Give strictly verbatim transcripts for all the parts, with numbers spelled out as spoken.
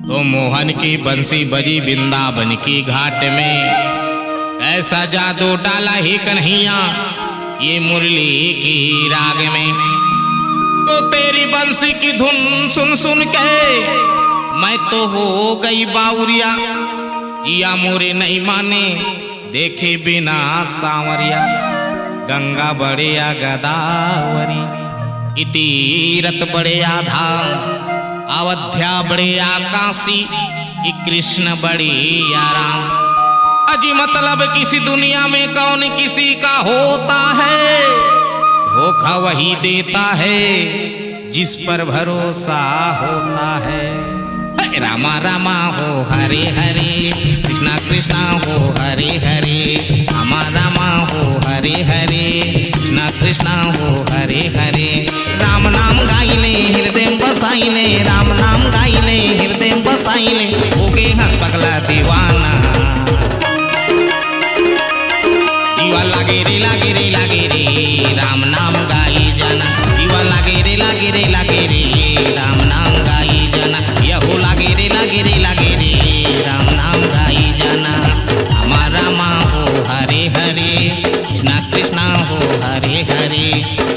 तो मोहन की बंसी बजी वृंदावन की घाट में, ऐसा जादू डाला हे कन्हैया ये मुरली की राग में। तो तेरी बंसी की धुन सुन सुन के मैं तो हो गई बावरिया, जिया मोरे नहीं माने देखे बिना सांवरिया। गंगा बड़े या गदावरी, ई तीरथ बड़े या धाम, अवध्या बड़े या काशी, ई कृष्ण बड़े या राम। अजी मतलब किसी दुनिया में कौन किसी का होता है, धोखा वही देता है जिस पर भरोसा होता है। हे रामा रामा हो हरे हरे, कृष्णा कृष्णा हो हरे हरे, रामा रामा हो हरे हरे, कृष्णा कृष्णा हो हरे हरे। राम नाम गाइले हृदय में बसाइले, राम नाम गाइले हृदय में बसाइले, हो गे हस पगला दीवाना। जीवा लागे रे, लागे रे, लागे रे, राम नाम गाई जाना। जीवा लागे रे, लागे रे, लागे रे, राम नाम गाई जाना। यहो लागे रे, लागे रे, लागे रे, राम नाम गाई जाना। रामा रामा हो हरे हरे, कृष्णा कृष्णा हो हरे हरे,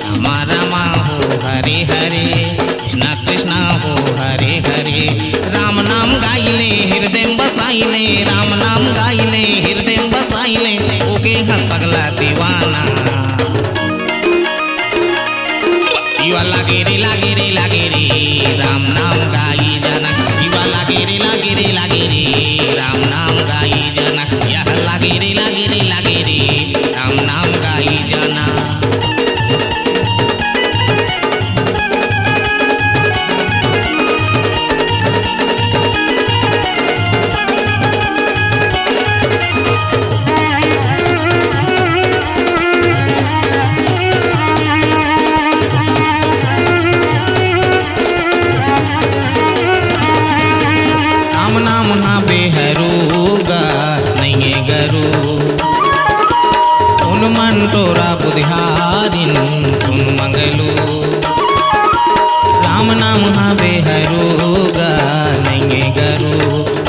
रामा रामा हो हरे हरे, कृष्णा कृष्णा हो हरे हरे। राम नाम गाइले हृदय में बसाइले, राम नाम गाइले हृदय में बसाइले, हो गे हस पगला दीवाना। जीवा लागे रे, लागे रे, लागे रे, राम नाम गाई जाना। जीवा लागे रे, लागे रे, लागे रे, राम नाम गाई जाना। यह लागे रे, लागे रे, लागे रे, राम नाम गाई जाना। राम नाम हा बेहरू गा नइये गरू, सुन मन टोरा बुधियारिन सुन मंगलू। राम नाम हा बेहरू गा नइये गरू,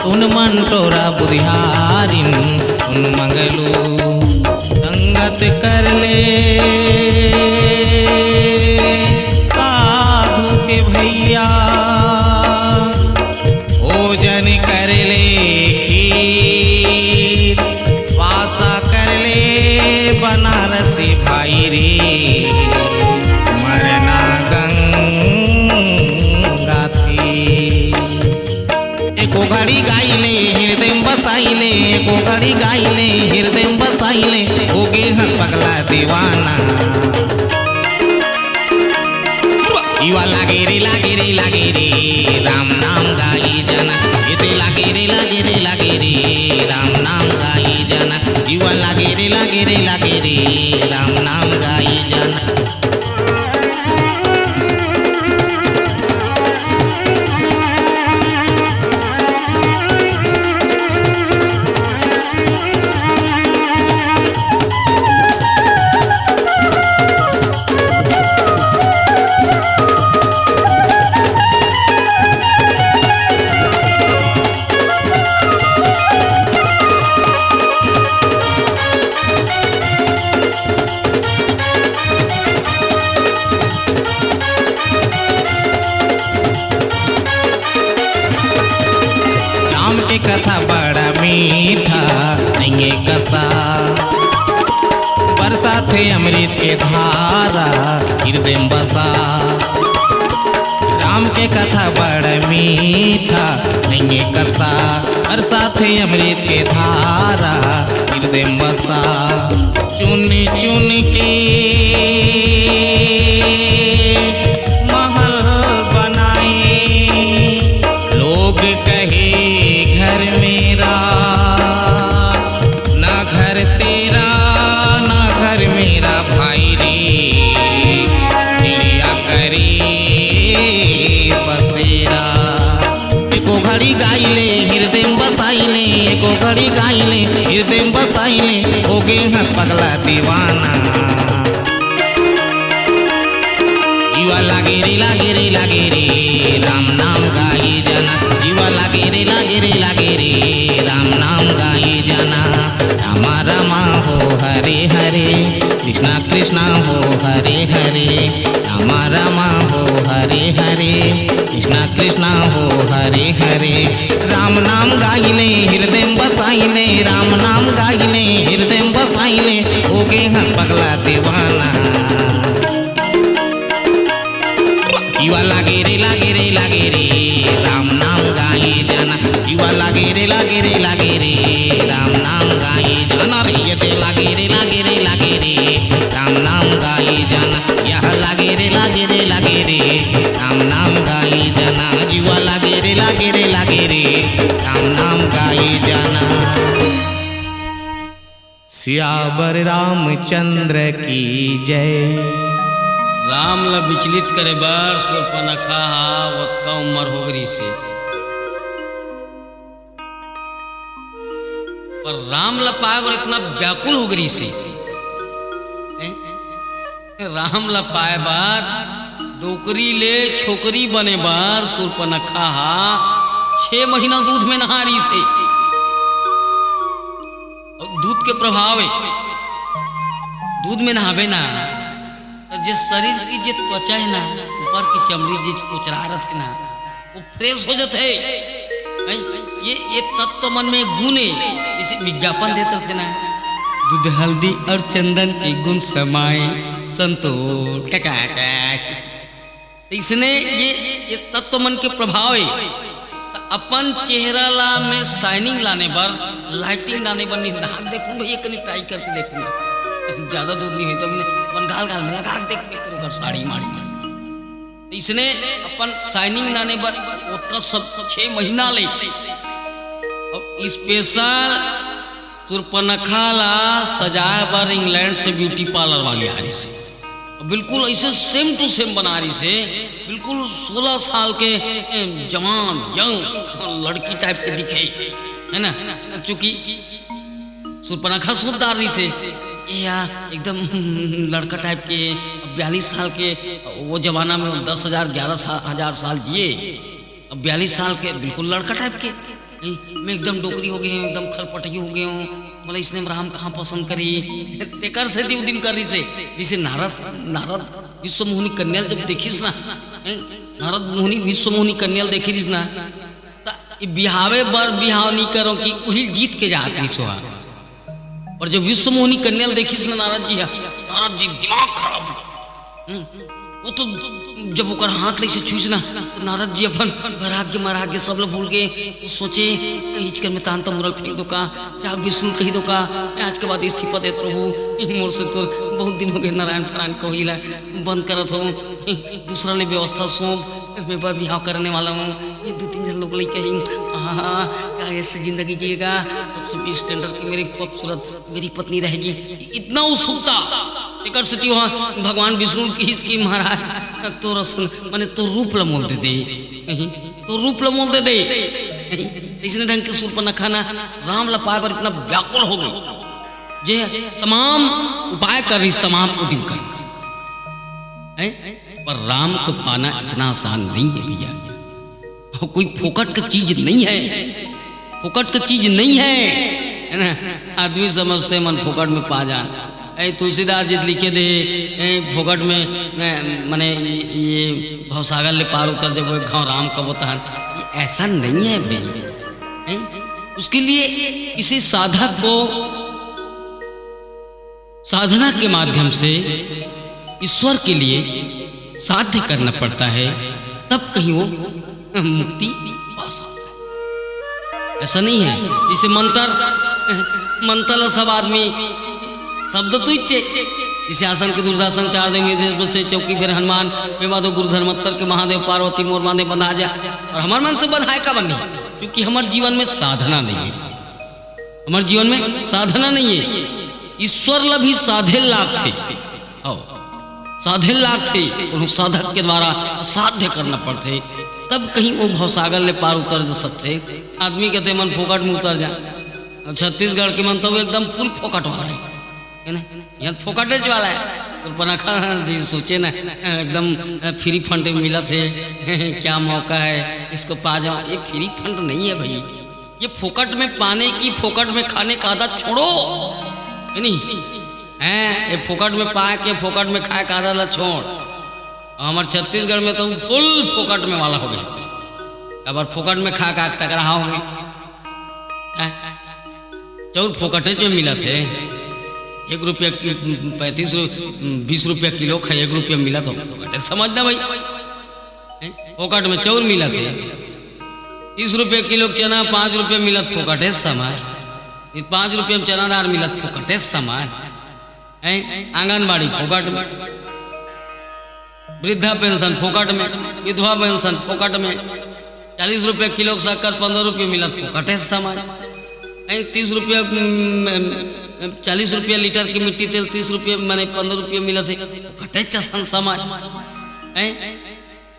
सुन मन टोरा बुधियारिन सुन मंगलू। संगत कर ले साधु के भैया, भोजन कर ले खीर, वासा कर ले बनारसी भाई रे, मरना गंगा तीर। एको घड़ी गाइले हृदय में बसाइले, एको घड़ी गाइले हृदय में बसाइले, हो गे हस पगला दीवाना। जीवा लागे रे, लागे रे, लागे रे, राम नाम गाई जाना। इसे लागे रे, लागे रे, लागे रे, राम नाम गाई जाना। जीवा लागे रे, लागे रे, लागे रे, राम नाम गाई जाना। राम के कथा बड़ा मीठा नइये कसा, बरसाथे अमृत के धारा हृदय में बसा। राम के कथा बड़ा मीठा नइये कसा, बरसाथे अमृत के धारा हृदय में बसा। चुन चुन के महल बनाए, लोग कहे घर मेरा, ना घर तेरा, ना घर मेरा भाई रे, लिया करे बसेरा। एको घड़ी गाइले हृदय में बसाइले, एको घड़ी गाइले हृदय में बसाइले, हो गे हस पगला दीवाना। जीवा लागे रे, लागे रे, लागे रे, राम नाम गाई जाना। जीवा लागे हरे हरे कृष्णा कृष्णा हो हरे हरे, रामा रामा हो हरे हरे, कृष्णा कृष्णा हो हरे हरे। राम नाम गाइले हृदय में बसाइले, राम नाम गाइले हृदय में बसाइले, हो गे हन पगला दीवाना। जीवा लागे रे, लागे रे, लागे रे, राम नाम गाए जाना। जीवा लागे रे, लागे रे, लागे रे, राम नाम गाए जाना रे। ये दे लागे रे, लागे रे, लागे रे, राम नाम गाए जाना। यह लागे रे, लागे रे, लागे रे, राम नाम गाए जाना। जीवा लागे रे, लागे रे, लागे रे, राम नाम गाए जाना। सियावर रामचंद्र की जय। राम ल विचलित करे बर सूर्पनखा ह ओतका उम्र हो गे रिहिसे, पर राम ल पाए बर इतना व्याकुल हो गे रिहिसे। हैं? राम ल पाए बर डोकरी ले छोकरी बने बर सूर्पनखा ह छह महीना दूध में नहा रिहिसे। अउ दूध के प्रभाव हे, दूध में नहाबे ना, त जे शरीर की जे त्वचा हे ना, ऊपर की चमड़ी जे कोचरा रथे ना, वो फ्रेश हो जाथे। हैं? ये, ये तत्व मन में गुण हे, जैसे विज्ञापन देत रथे ना, दूध हल्दी और चंदन के गुण समाए, संतोष। अइसने ये, ये तत्व मन के प्रभाव हे। त अपन चेहरा ला मैं शाइनिंग लाने बर, लाइटिंग लाने बर नहीं, नहा के देखूंगा, ये कनी ट्राई करके देखूंगा। ज्यादा दूध नहीं होई त अपन गाल गाल में लगा के देखूंगा, तेरे ऊपर साड़ी माड़ी माड़ी। अइसने अपन शाइनिंग लाने बर ओतका सब छह महीना ले। अब स्पेशल सूर्पनखा ला सजाए बर इंग्लैंड से ब्यूटी पार्लर वाली आ रिहिसे। बिल्कुल अइसे सेम टू सेम बना रिहिसे, बिल्कुल सोलह साल के, ए, जवान, यंग लड़की टाइप के दिखे, है ना? चूंकि सूर्पनखा सूट डार रिहिसे, ये या एकदम लड़का टाइप के, बयालीस साल के, वो जमाना में दस हजार, ग्यारह सा-, हजार साल जिए, अब बयालीस साल के बिल्कुल लड़का टाइप के। मैं एकदम डोकरी हो गे हंव, एकदम खरपटही हो गे हंव, मोला अइसने में राम कहाँ पसंद करही। तेकर सेती उदिम कर रिहिसे, जइसे नारद, नारद विश्वमोहिनी कन्या ल जब देखिस ना, हैं, नारद मुनि विश्वमोहिनी कन्या ल देखे रिहिस ना, त ये बिहावे बर बिहाव नहीं करो कि उही जीत के जात रिहिस होहा। और जब विश्वमोहिनी कन्या ल देखिस ना नारद जी ह, नारद जी दिमाग खराब हो। हम्म, वो तो जब ओकर हाथ ले से छुइस ना, तो नारद जी अपन वैराग्य, मराग्य सब ल भूल गे। वो सोचे, "इचकर में तांता मुरल फेंक दो का, जा विष्णु कही दो का, मैं आज के बाद इस्तीफा देत प्रभु, मोर से तो बहुत दिन हो गे नारायण फारायण कही ला बंद करत हंव, दूसरा ले व्यवस्था सौंप, मैं बर बिहाव करने वाला हंव, ये दू तीन झन लोग लइका ही, आहा, क्या ऐसी जिंदगी जिएगा, सबसे भी स्टैंडर्ड की मेरी खूबसूरत मेरी पत्नी रहेगी।" इतना उत्सुकता। एकर सेती वहाँ भगवान विष्णु की इसकी महाराज तोर असन, माने तोर रूप ल मोल दे दे, तोर रूप ल मोल दे दे। अइसने ढंग के सूर्पनखा ना राम ल पाए बर इतना व्याकुल हो गे, जे तमाम उपाय कर रिहिस, तमाम उदिम कर रिहिस। हैं? पर राम को पाना इतना आसान नहीं है भैया। वो कोई फोकट का चीज नहीं है, फोकट का चीज नहीं है, है ना? आदमी समझथे मन फोकट में पा जान। ए, तुलसीदास जी लिखे दे, ए, फोकट में, ए, माने ये, ये भवसागर ले पार उतर जब वो एक घाव राम का होता है, ये ऐसा नहीं है भाई। हैं? उसके लिए किसी साधक को साधना के माध्यम से ईश्वर के लिए साध्य करना पड़ता है, तब कहीं वो मुक्ति पा सकता है। ऐसा नहीं है जैसे मंत्र, मंत्र सब आदमी शब्द तो इच्छे, जैसे आसन के दुर्दासन चार दिन में देश बसे चौकी फिर हनुमान, वे माधो गुरु धर्मत्तर के महादेव पार्वती मोर माधे बंधा जा, और हमारे मन से बंधाए का बनी, क्योंकि हमारे जीवन में साधना नहीं है। हमर जीवन में साधना नहीं है। ईश्वर ला भी साधे लागथे। हव, साधे लागथे। कोनो साधक के द्वारा असाध्य करना पड़थे, तब कहीं वो भवसागर ले पार उतर जा सकथे। आदमी कहते मन फोकट में उतर जा। छत्तीसगढ़ के मन तो वो एकदम फुल फोकट वाला है, है ना? यहाँ फोकटेच वाला है। सूर्पनखा जी सोचे ना, एकदम फ्री फंड मिलथे, क्या मौका है, इसको पा जाओ। ये फ्री फंड नहीं है भाई, ये फोकट में पाने की, फोकट में खाने का आदत छोड़ो, है नहीं? हैं, ये फोकट में पाए के फोकट में खाए का आदत ला छोड़। हमर छत्तीसगढ़ में तो फुल फोकट में वाला हो गए। अब फोकट में खा का टकराहा हो गए। हैं? चाउर फोकटे जो मिलत हे, एक रुपया, पैंतीस रु-, बीस रुपया किलो खाए, एक रुपया मिलत हो, फोकटे समझ ना भाई। हैं? फोकट में चाउर मिलत हे, तीस रुपया किलो चना, पाँच रुपया मिलत, फोकटे समाय। ये पाँच रुपया में चना दार मिलत, फोकटे समाय। हैं? आंगनबाड़ी फोकट में, वृद्धा पेंशन फोकट में, विधवा पेंशन फोकट में, चालीस रुपया किलो के शक्कर, पन्द्रह रुपया मिलत, फोकटे समाय। हैं? तीस रुपया, उम, चालीस रुपया लीटर के मिट्टी तेल, तीस रुपया, माने पन्द्रह रुपया मिलत हे, फोकटे चसन समाय। हैं?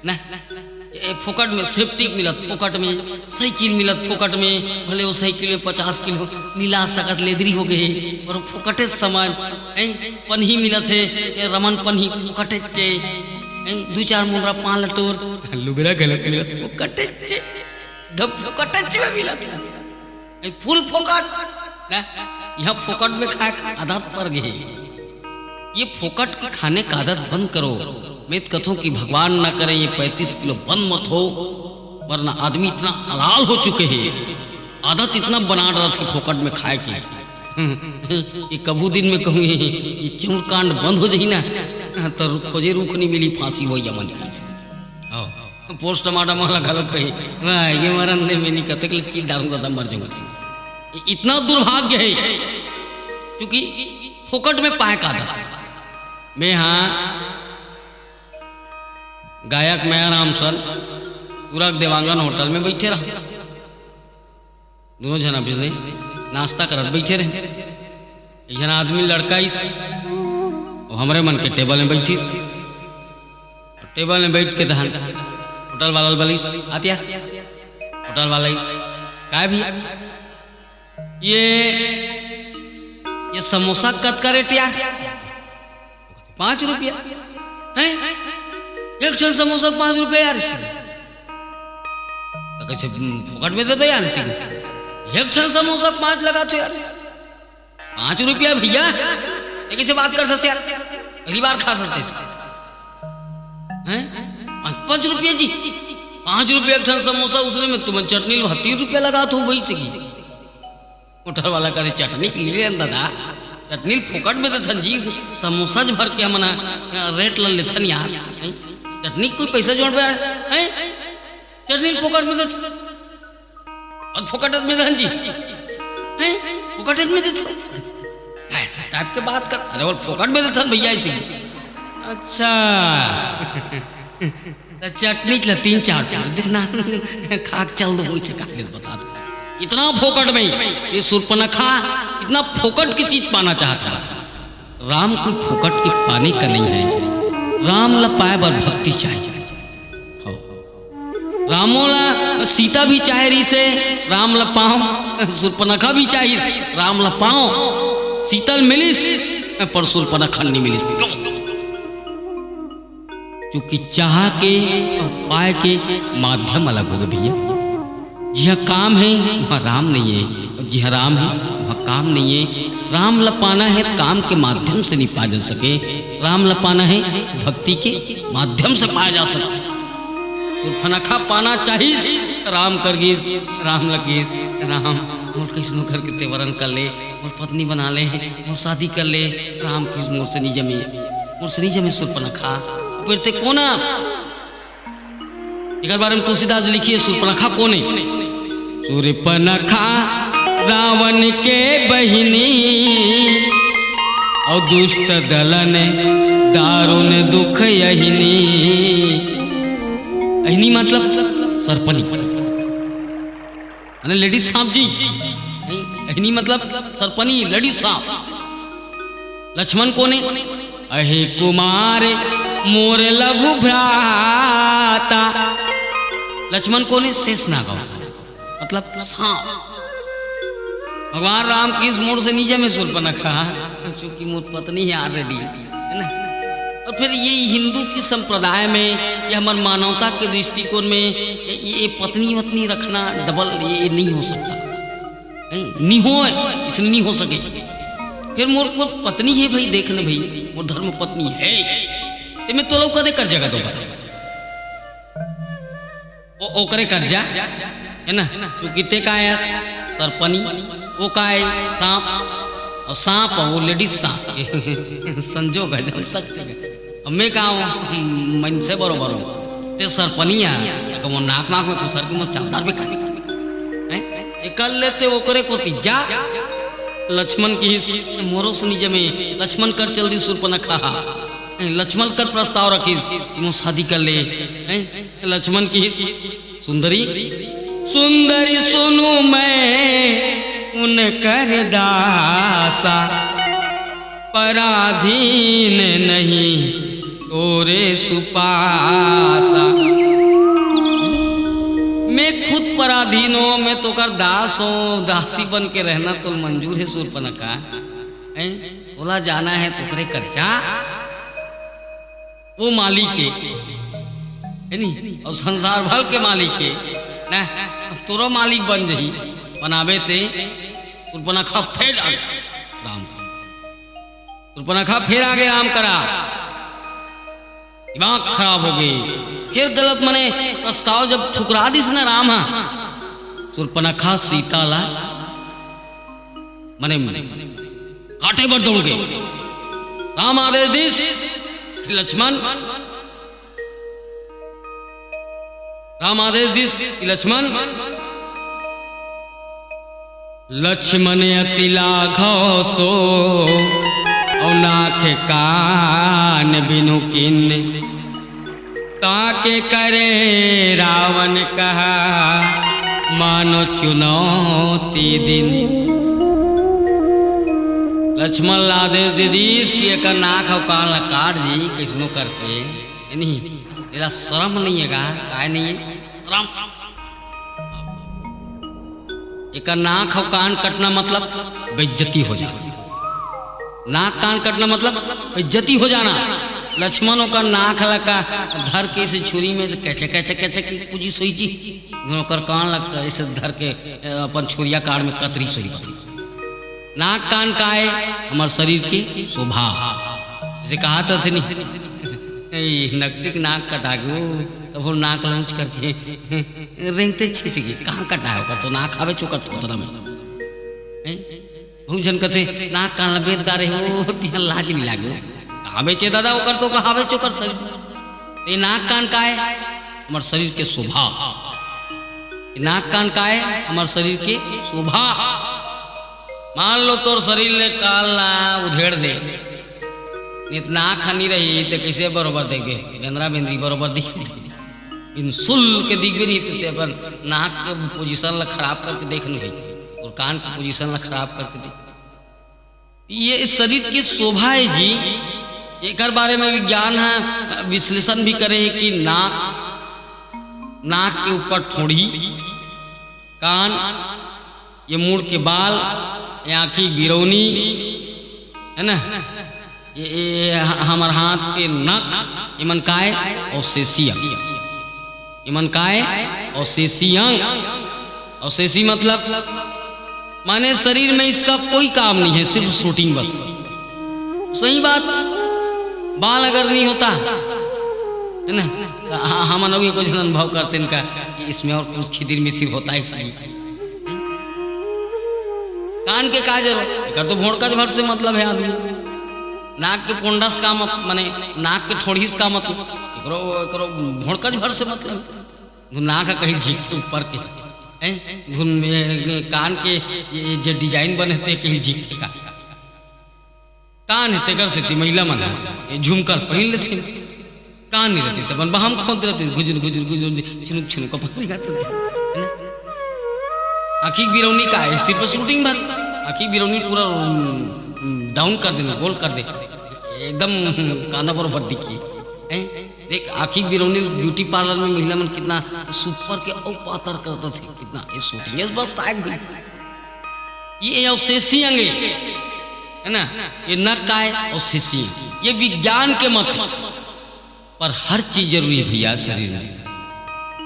ना, ए, फोकट में सेप्टिक मिलत, फोकट में साइकिल मिलत, फोकट में, भले वो साइकिल में पचास किलो नीला सकत लेदरी हो गए, पर फोकटे समाय। हैं? पनही मिलत हे, ए, रमन पनही फोकटे चे, हैं? दू चार मुंदरा पान लटोर, लुगरा गलत मिलत, फोकटे चे, धब फोकटे चे में मिलत हे। ए, फुल फोकट ना, यहाँ फोकट में खाए के आदत पड़ गए। ये फोकट के खाने का आदत बंद करो। मैं तो कथों कि भगवान ना करे ये पैंतीस किलो बंद मत हो, वरना आदमी इतना अलाल हो चुके हैं, आदत इतना बना रहा था फोकट में खाए के। ये कभू दिन में कहूँ ये चौर कांड बंद हो जाई ना, तो खोजे रुख नहीं मिली, फांसी हो या मन की। आओ। पोस्टमार्टम वाला घलो कही, "वाह, ये मरन दे, मैं नहीं कतक ले चीज डालूंगा, तब मर जाऊंगा।" इतना दुर्भाग्य है, क्योंकि फोकट में पाए का आदत। मैं हाँ गायक मयाराम सर पूरा देवांगन होटल में बैठे रहा, दोनों झन ऑफिस में नाश्ता करत बैठे रहे। एक झन आदमी लड़का इस, वो हमरे मन के टेबल में बैठिस। टेबल में बैठ के तहन होटल वाला ल बलिस, "आतिया।" होटल वाला इस, "काय भैया?" "ये, ये समोसा कतका रेट यार?" "पाँच रुपया।" "हैं? एक ठन समोसा पाँच रुपया यार?" "तो कैसे, हम्म, फोकट में दे दो यार इसी को। एक ठन समोसा पाँच लगा तो यार।" "पाँच रुपया भैया, ये कैसे बात कर सकते यार? पहली बार खा सकते हैं।" "हैं? पाँच, पाँच रुपया जी?" "पाँच रुपया एक ठन समोसा, उसने में तुम चटनी लो, तीन रुपया लगा तो वही से की।" होटल वाला करे, "चटनी के लिए दादा, चटनी फोकट में देथन जी, समोसा ज भर के हमन रेट ल लेथन यार, हैं? चटनी कोई पैसा जोड़बे यार, हैं? चटनी फोकट में देथन।" "अउ फोकट में देथन जी?" "हैं? फोकट में देथन?" ऐसा टाइप के बात कर, "अरे वो फोकट में देथन भैया, ऐसे।" "अच्छा।" त चटनी ल तीन चार जोड़ देना, खा के चल दो, मुझे काट के बता दो। इतना फोकट में ये सुर्पनखा इतना फोकट की चीज पाना चाहता है। राम कोई फोकट के पाने का नहीं है, राम ल पाए बर भक्ति चाहिए। हो। रामो ला सीता भी चाहे रहिसे राम ल पाओ, सुर्पनखा भी चाहिस राम ल पाओ, सीता ल मिलिस पर सुर्पनखा नहीं मिलिस। क्यों? क्योंकि चाह के अउ पाए के माध्यम अलग होगे भैया। जिहाँ काम हे, उहाँ राम नइ हे, अउ जिहाँ राम हे, उहाँ काम नइ हे। राम ल पाना हे, काम के माध्यम से नइ पाए जा सके। राम ल पाना हे, भक्ति के माध्यम से पाए जा सकथे। सुर्पनखा पाना चाहिस, राम कर गिस, राम लग गिस, "राम, मोर कइसनो करके तें वरन कर ले, मोर पत्नी बना ले, मोर शादी कर ले।" राम कहिस, "मोर से नइ जमे।" मोर से नइ जमे सुर्पनखा। फेर तें कोन अस? एकर बारे में तुलसीदास जी लिखिस हे, सुर्पनखा कोन हे? सुर्पनखा रावण के बहिनी, अउ दुष्ट दलन दारुण दुख अहिनी। अहिनी मतलब सरपनी। माने लेडीज सांप जी। नहीं, अहिनी मतलब सरपनी, लेडीज सांप। लक्ष्मण कोन हे? अहे कुमार मोर लघु भ्राता। लक्ष्मण कोन हे? शेष नाग अवतार, मतलब सांप। भगवान राम कहिस मोर से नइ जमे सुर्पनखा, चूंकि मोर पत्नी हे already, है ना? और फिर ये हिंदू की संप्रदाय में, ये हमर मानवता के दृष्टिकोण में ये, ये पत्नी वत्नी रखना डबल, ये, ये नहीं हो सकता, नहीं, नहीं हो, इसलिए नहीं हो सके। फिर मोर को पत्नी हे भाई, देख न भाई, मोर धर्म पत्नी हे, ते मैं तोला कदे कर जगह दो बता। ओ, ओकरे कर्जा, हे ना? तू किते काय अस? सरपनी, वो काय? सांप, अउ सांप, वो लेडीज सांप। संजोग हे, जम सकते हे। अब मैं का हूँ? मनसे बरोबर हूँ। ते सरपनी आ, अगर वो नाक नाक में खुसर के मत चावदार भी खानी। हैं? एकर ले ते ओकरे कोती जा। लक्ष्मण किहिस, मोरो से निजे में लक्ष्मण कर चल दी सुर्पनखा। हैं? लक्ष्मण कर प्रस्ताव रखिस, मोर शादी कर ले। हैं? लक्ष्मण किहिस, सुंदरी, सुंदरी सुनु मैं उनकर दासा, पराधीन नहीं तोरे सुपासा। मैं खुद पराधीन हूँ, मैं तोकर दास हूँ, दासी बन के रहना तो मंजूर हे सुर्पनखा। हैं? ओला जाना हे तोकरे कर्जा। वो मालिक हे, हे नी? अउ संसार भर के मालिक हे, ना? तोरो मालिक बन जही, बनाबे ते। सुर्पनखा फेर आ गे राम, सुर्पनखा फेर आ गे राम करा, दिमाग खराब हो गे। फिर गलत मने प्रस्ताव जब ठुकरा दिस ना राम हा, सुर्पनखा सीता ला मने काटे बर दौड़ गे। राम आदेश दिस, लक्ष्मण, राम आदेश दिस, लक्ष्मण, लक्ष्मण अति लाघव सो, अउ नाक कान बिनु किन्न। ताके करे रावण कहा, मानो चुनौती दिन। लक्ष्मण ला आदेश दे दीस कि एकर नाक अउ कान ला काट जी, कइसनो करके। ए नहीं, एला शरम नहीं हे गा? काय नहीं हे? शरम। एकर नाक अउ कान कटना मतलब बेइज्जती हो जाना। नाक कान कटना मतलब बेइज्जती हो जाना। लक्ष्मण ओकर नाक ला का धर के इसे छुरी में से कैचे, कैचे, कैचे की पूजी सोई जी। ओकर कान ला का इसे धर के, अ, अपन छुरिया काड़ में कतरी सोई जी। नाक कान काय? हमर शरीर के शोभा। जइसे कहा तो थे नहीं, ए, नकटिक नाक कटा गयो, तब वो नाक लौंच करके रेंगते छिस गे, कहाँ कटाय ओकर तो नाक हावे चोकर थोतरा में। हैं? बहुत झन कथे, "नाक कान ल बेच डारे हो, तिहां लाज नहीं लागे।" कहाँ बेचे दादा ओकर तो, कहाँ बेचे ओकर शरीर? ये नाक कान काय? हमर शरीर के शोभा। ये नाक कान काय? हमर शरीर के शोभा। मान लो तोर शरीर ले कान ला उधेड़ दे, नित नाक ह नी रही, ते कइसे बरोबर देखबे? बेंदरा बेंदरी बरोबर दिखबे। बिन सुल के दिखबे नहीं, ते अपन नाक के पोजीशन ला खराब करके देख नहीं भाई, अउ कान के पोजीशन ला खराब करके देख। ये शरीर के शोभा हे जी, एकर बारे में विज्ञान ह विश्लेषण भी करे हे कि नाक, नाक के ऊपर ठोड़ी, कान, ये मुड़ के बाल, ये आँखी बिरौनी, हे ना? ये, ये ह-, हमर हाथ के नख, इमन काय? अवशेषी अंग। इमन काय? अवशेषी अंग। अवशेषी मतलब माने शरीर में इसका कोई काम नहीं है, सिर्फ shooting बस। सही बात, बाल अगर नहीं होता, हे ना, त ह-, हमन अभी कुछ अनुभव करते इनका कि इसमें और कुछ खिदिर मिसिर होता है, सही। कान के का जरूरत? एकर तो भोंड़कच भर से मतलब हे आदमी। नाक के पोंडस का मत-, माने नाक के ठोड़ीस का मतलब? एकरो, एकरो भोंड़कच भर से मतलब। धुन नाक कहीं झींकथे ऊपर के, हैं? धुन में कान के ये, ये जे design बने ते कहीं झींकथे का? कान हे तेकर सेती महिला मन ह ये झुमका ल पहिन लेथे। कान नहीं रहती तब बहम खोद रहती, गुजुर, गुजुर, गुजुर, छुनुक, छुनुक अपन नहीं गाते थे, है ना? आँखी बिरौनी का है, सिर्फ shooting भर। आँखी बिरौनी पूरा, उम, उम, down कर देना, गोल कर दे। एकदम, उम, कांदा बरोबर दिखी। हैं? देख, आँखी बिरौनी beauty parlour में महिला मन कितना super के अउ पातर करता थे, कितना ये shooting, ये बस ताक गई। ये अवशेषी अंग हे, है ना? ये नक काय? अवशेषी अंग। ये विज्ञान के मत हे। पर हर चीज जरूरी हे भैया शरीर में।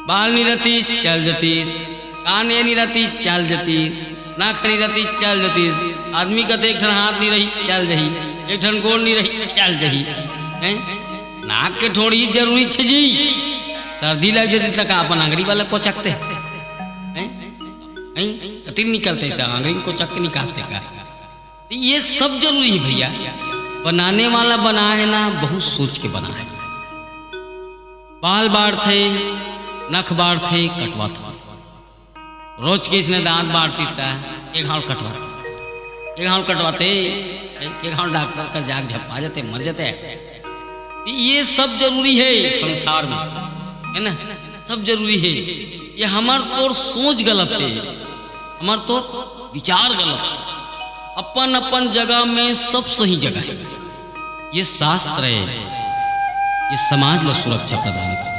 बाल नहीं रहती, चल जतीस। कान ये नहीं रहती, चल जतीस। नाक नहीं रहती, चल जतीस। आदमी कथे एक ठन हाथ नहीं रही, चल जही, एक ठन गोड़ नहीं रही, चल जही। हैं? नाक के ठोड़ी जरूरी छे जी। सर्दी लग जती त का अपन आंगरी वाला कोचकते? हैं? हैं? कति निकलते से आंगरी में कोचक के निकालते का? तो ये सब जरूरी है भैया। बनाने वाला बना है ना, बहुत सोच के बना है। बाल बाढ़थे, नख बाढ़थे, कटवाथे। रोज के इसने दांत बाढ़तिस त एक घांव कटवाथे, एक घांव कटवाथे, एक घांव डॉक्टर कर जाग झप्पा जाते, मर जाते। ये सब जरूरी है संसार में, है ना? सब जरूरी है। ये हमार तोर सोच गलत है, हमार तोर विचार गलत है। अपन अपन जगह में सब सही जगह है। ये शास्त्र है, ये समाज ला सुरक्षा प्रदान करथे।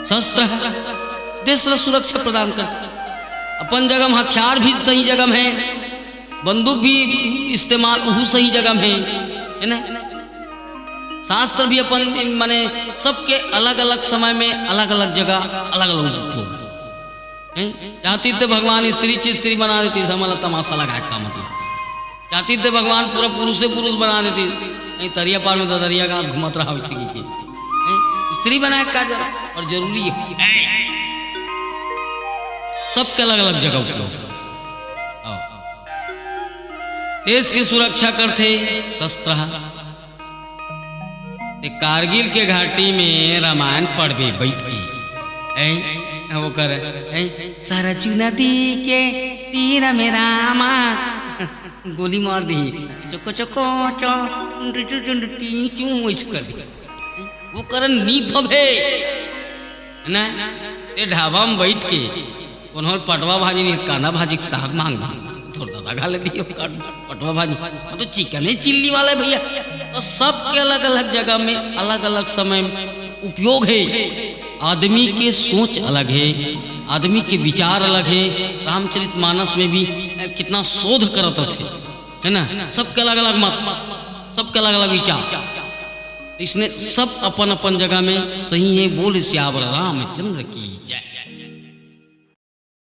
शस्त्र है, देश ला सुरक्षा प्रदान करथे। अपन जगह में हथियार भी सही जगह में है, बंदूक भी इस्तेमाल उहू सही जगह में है, है ना? शास्त्र भी अपन माने सबके अलग-अलग समय में अलग-अलग जगह अलग-अलग उपयोग है। हैं? चाहती तो भगवान स्त्री चीज स्त्री बना देती, समझ ला तमाशा लगा का मतलब। चाहती तो भगवान पूरा पुरुष से पुरुष बना देती, नहीं तरिया पार में ददरिया का घुमत रहा होती की। हैं? स्त्री बनाए का जरूरत और जरूरी है। सबके अलग-अलग जगह उपयोग। आओ। देश की सुरक्षा करथे शस्त्र। ते कारगिल के घाटी में रामायण पढ़बे बैठ के। ऐं, ओकर, ऐं, सरजू नदी के तीर में रामा गोली मार दी, चोको चोको चो, डुडु डुडु टीचू, ऐसे कर दी। वो करन नी फबे, है ना? ते ढाबा में बैठ के कोनो पटवा भाजी नहीं, कांदा भाजी के साग मांग दी, थोड़ा ज्यादा खा लेती हो, पटवा भाजी। हम तो चिकन है चिल्ली वाला है भैया। तो सबके अलग-अलग जगह में, अलग-अलग समय में उपयोग है। आदमी के सोच अलग है, आदमी के विचार अलग है। रामचरित मानस में भी, अ, कितना शोध करत थे, है ना? सबके अलग-अलग मत, सबके अलग-अलग विचार। इसने सब अपन-अपन जगह में सही है। बोल सियावर रामचंद्र की जय।